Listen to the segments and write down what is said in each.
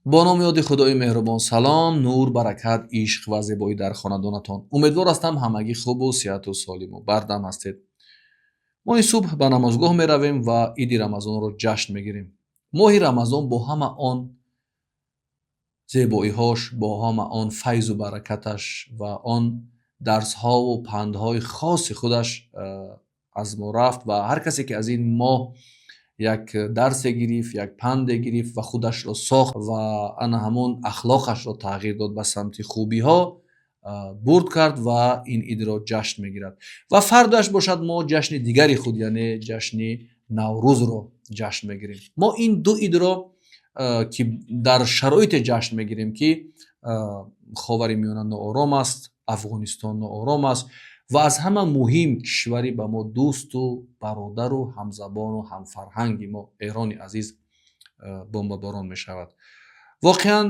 Бо номи ёди Худои меҳрубон. Салом, нур, баракат, ишқ ва зебоӣ дар хонадонатон. Умедвор ҳастам, ҳамагӣ хубу сиҳату солиму бардам ҳастед. Мо ин субҳ ба намозгоҳ меравем ва Иди Рамазонро ҷашн мегирем. Моҳи Рамазон бо ҳама он зебоиҳош, бо ҳама он файзу баракаташ ва он дарсҳову пандҳои хоси худаш аз мо рафт ва ҳар касе ки аз ин моҳ як дарсе гирифт, як панде гирифт ва худашро сохт ва ана ҳамон ахлоқашро тағйир дод, ба самти хубиҳо бурд кард ва ин идро ҷашн мегирад. Ва фардояш бошад, мо ҷашни дигари худ, яъне ҷашни Наврӯзро ҷашн мегирем. Мо ин ду идро, ки дар шароите ҷашн мегирем, ки Ховари Миёна ноором аст, Афғонистон ноором аст ва аз ҳама муҳим кишвари ба мо дӯсту бародару ҳамзабону ҳамфарҳанги мо, Эрони азиз, бомбаборон мешавад. Воқеан,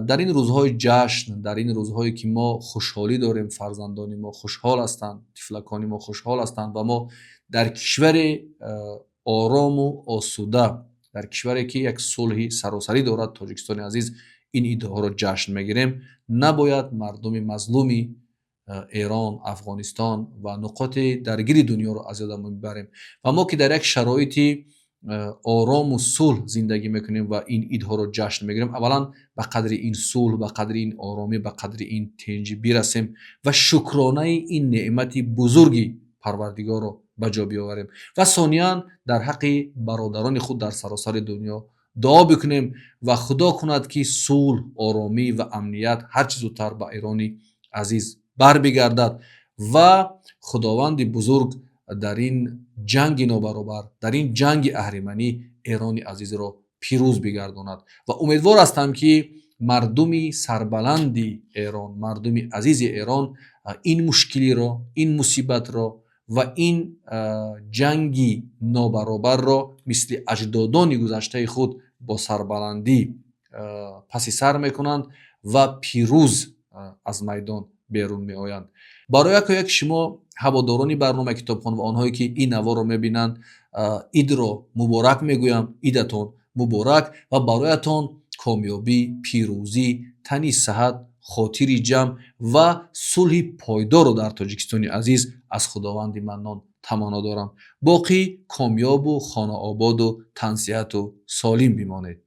дар ин рӯзҳои ҷашн, дар ин рӯзҳое ки мо хушҳолӣ дорем, фарзандони мо хушҳол ҳастанд, тифлакони мо хушҳол ҳастанд ва мо дар кишвари орому осуда, дар кишваре ки як сулҳи саросарӣ дорад, Тоҷикистони азиз, ин идҳоро ҷашн мегирем, набояд мардуми мазлуми Эрон, Афғонистон ва нуқоти даргири дунёро аз ёдамон бибарем. Ва мо ки дар як шароити орому сулҳ зиндагӣ мекунем ва ин идҳоро ҷашн мегирем, аввалан ба қадри ин сулҳ, ба қадри ин оромӣ, ба қадри ин тинҷӣ бирасем ва шукронаи ин неъмати бузурги Парвардигорро ба ҷо биёварем ва сониян дар ҳаққи бародарони худ дар саросари дунё дуо бикунем ва Худо кунад, ки сулҳ, оромӣ ва амният ҳарчи зудтар ба Эрони азиз барбигардад ва Худованди бузург дар ин ҷанги нобаробар, дар ин ҷанги аҳриманӣ Эрони азизро пирӯз бигардонад. Ва умедвор ҳастам, ки мардуми сарбаланди Эрон, мардуми азизи Эрон ин мушкилиро, ин мусибатро ва ин ҷанги нобаробарро мисли аҷдодони гузаштаи худ бо сарбаландӣ паси сар мекунанд ва пирӯз аз майдон берун меоянд. Барои яко як шумо, ҳаводорони барномаи Китобхон ва онҳое ки ин наворро мебинанд, идро муборак мегӯям. Идатон муборак ва бароятон комёбӣ, пирӯзӣ, тани саҳат, хотири ҷамъ ва сулҳи пойдорро дар Тоҷикистони азиз аз Худованди Маннон таманно дорам. Боқӣ комёбу хонаободу тансиҳату солим бимонед.